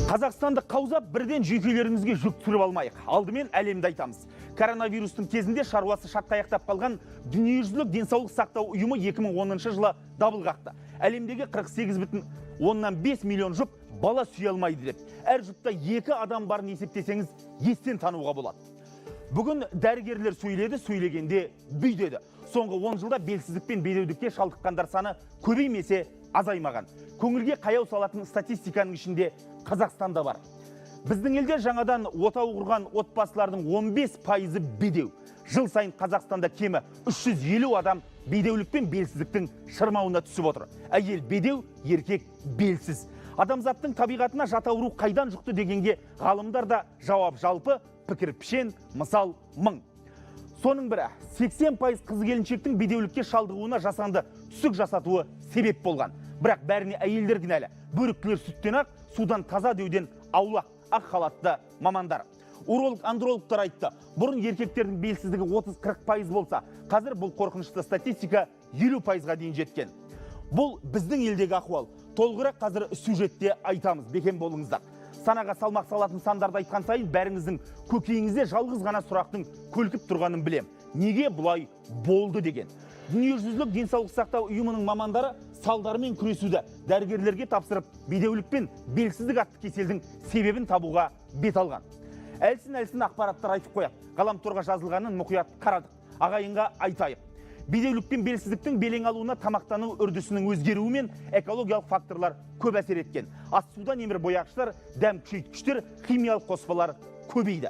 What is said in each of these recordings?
Қазақстанды қаузап, бірден жүйкелеріңізге жүк түсіріп алмайық. Алдымен әлемді айтамыз. Коронавирустың кезінде шаруасы шатқаяқтап қалған Дүниежүзілік денсаулық сақтау ұйымы 2010 жылы дабыл қақты. Әлемдегі 48,5 миллион жұп бала сүйе алмайды деп. Әр жұпта екі адам барын есептесеңіз, естен тануға болады. Бүгін дәрігерлер сөйледі, сөйлегенде бүй деді. Соңғы 10 жылда белсіздік пен бедеулікке шалдыққандар саны көбеймесе, азаймаған. Көңілге қаяу салатын статистиканың ішінде Қазақстанда бар. Біздің елде жаңадан отау құрған отбасылардың 15%-ы бедеу. Жыл сайын Қазақстанда кемі 350 адам бедеулік пен белсіздіктің шырмауына түсіп отыр. Әйел бедеу, еркек белсіз. Адамзаттың табиғатына жат ауру қайдан жұқты дегенге ғалымдар да жауап жалпы, пікір пішен, мысал мың. Соның бірі: 80% қыз келіншектің бедеулікке шалдығуына жасанды түсік жасатуы себеп болған. Бірақ бәріне әйелдер кінәлі. Бөріктілер сүттен ақ, судан таза деуден аулақ ақ халатты мамандар. Уролог, андрологтар айтты. Бұрын еркектердің белсіздігі 30-40% болса, қазір бұл қорқынышты статистика 50%-ға дейін жеткен. Бұл біздің елдегі ахуал. Толығырақ қазір сюжетте айтамыз. Бекем болыңыздар. Санаға салмақ салатын сандарды айтқан сайын бәріңіздің көкейіңізде жалғыз ғана сұрақтың көлкіп тұрғанын білем. Неге бұлай болды деген. Дүниежүзілік денсаулық сақтау ұйымының мамандары салдарымен күресуді дәрігерлерге тапсырып, бедеулік пен белсіздік атты кеселдің себебін табуға бет алған. Әлсін-әлсін ақпараттар айтып қояды. Ғаламторға жазылғанын мұқият қарадық. Ағайынға айтайық. Бедеулік пен белсіздіктің белең алуына тамақтану үрдісінің өзгеруі мен экологиялық факторлар көп әсер еткен. Ас суда небір бояғыштар, дәм күшейткіштер, химиялық қоспалар көбейді.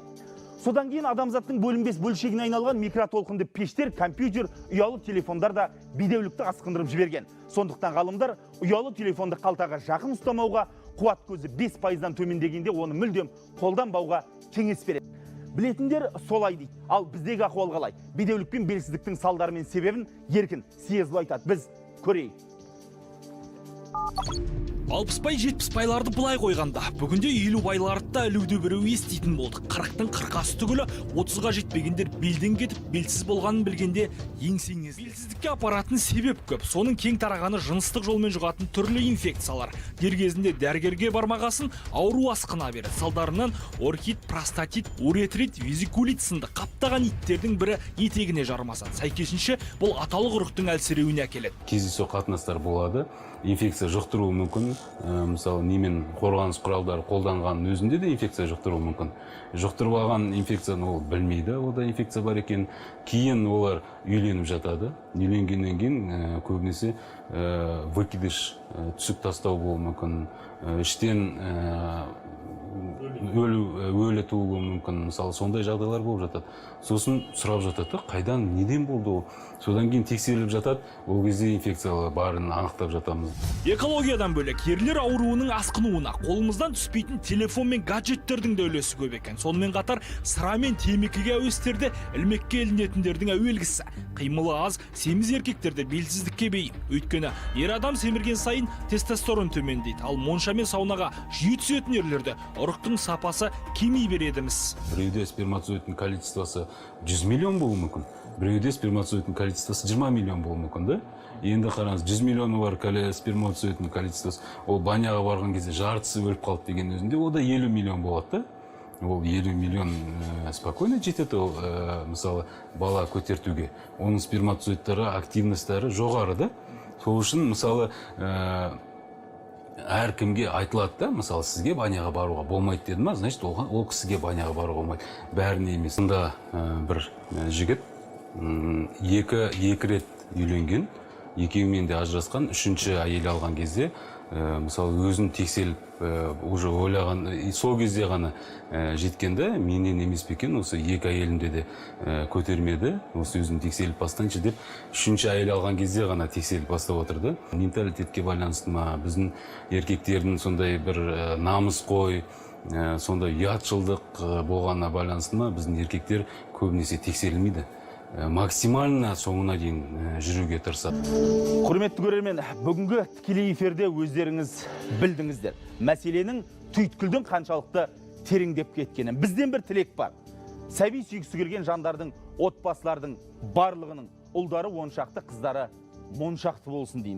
Содан кейін адамзаттың бөлінбес бөлшегіне айналған микротолқынды пештер, компьютер, ұялы телефондар да бедеулікті асқындырып жіберген. Сондықтан ғалымдар ұялы телефонды қалтаға жақын ұстамауға, қуат көзі 5%-дан төмендегенде оны мүлдем қолданбауға кеңес береді. Білетіндер солай дейді. Ал біздегі ахуал қалай? Бедеулік пен белсіздіктің салдары мен себебін Еркін Съезұлы айтады. Біз көрейік. 60 бай, 70 байларды былай қойғанда, бүгінде 50 байларды да ілуде біреу еститін болдық. 40-тың қырқасы түгілі, 30-ға жетпегендер белден кетіп, белсіз болғанын білгенде еңсеңіз. Белсіздікке апаратын себеп көп. Соның кең тарағаны жыныстық жолмен жұғатын түрлі инфекциялар. Дер кезінде дәрігерге бармағасын, ауру асқына береді. Салдарынан орхит, простатит, уретрит, везикулит сынды қаптаған иттердің бірі етегіне жармасады. Сәйкесінше, бұл аталық ұрықтың әлсіреуіне әкеледі. Кездейсоқ қатынастар болады, инфекция жұқтыруы мүмкін. Мысалы, немен қорғаныс құралдары қолданғанның өзінде де инфекция жұқтыруы мүмкін. Жұқтырып алған инфекцияны ол білмейді, онда инфекция бар екенін. Кейін олар үйленіп жатады. Үйленгеннен кейін көбінесе выкидыш, түсік тастау болуы мүмкін, іштен өлу, өлі тууы мүмкін. Мысалы, сондай жағдайлар болып жатады. Сосын сұрап жатады да, қайдан, неден болды ол? Содан кейін тексеріліп жатады. Ол кезде инфекция барын анықтап жатамыз. Экологиядан бөлек, ерлер ауруының асқынуына қолымыздан түспейтін телефон мен гаджеттердің де үлесі көп екен. Сонымен қатар сыра мен темекіге әуестер де ілмекке ілінетіндердің әуелгісі. Қимылы аз, семіз еркектер де белсіздікке бейім. Өйткені ер адам семірген сайын тестостерон төмендейді. Ал монша мен саунаға жиі түсетін ерлерде ұрықтың сапасы кеми береді-міс. Біреуде сперматозоидтың количествосы 100 миллион болуы мүмкін, біреуде сперматозоидтың количествосы 20 миллион болуы мүмкін да. Енді қараңыз, 100 миллионы бар сперматозоидтың количествосы, ол баняға барған кезде жартысы өліп қалды деген өзінде, ол да 50 миллион болады да. Ол 50 миллион спокойно жетеді ол, мысалы, бала көтертуге. Оның сперматозоидтары активностьтары жоғары да. Сол үшін, мысалы, әркімге айтылады да. Мысалы, сізге баняға баруға болмайды деді ма, значит, оған, ол кісіге баняға баруға болмайды, бәріне емес. Сонда бір жігіт екі рет үйленген, екеуімен де ажырасқан. Үшінші әйел алған кезде, мысалы, өзін тексеріліп, уже ойлаған, сол кезде ғана жеткен да, менен емес пе екен, осы екі әйелімде де көтермеді, осы өзім тексеріліп бастайыншы деп, үшінші әйел алған кезде ғана тексеріліп бастап отыр да. Менталитетке байланысты ма, біздің еркектердің сондай бір намыс қой, сондай ұятшылдық болғанына байланысты ма, біздің еркектер көбінесе тексерілмейді. Максимально соңына дейін жүруге тырысады. Құрметті көрермен, бүгінгі тікелей эфирде өздеріңіз білдіңіздер мәселенің түйткілдің қаншалықты тереңдеп кеткенін. Бізден бір тілек бар: сәби сүйгісі келген жандардың, отбасылардың барлығының ұлдары он шақты, қыздары моншақты болсын дейміз.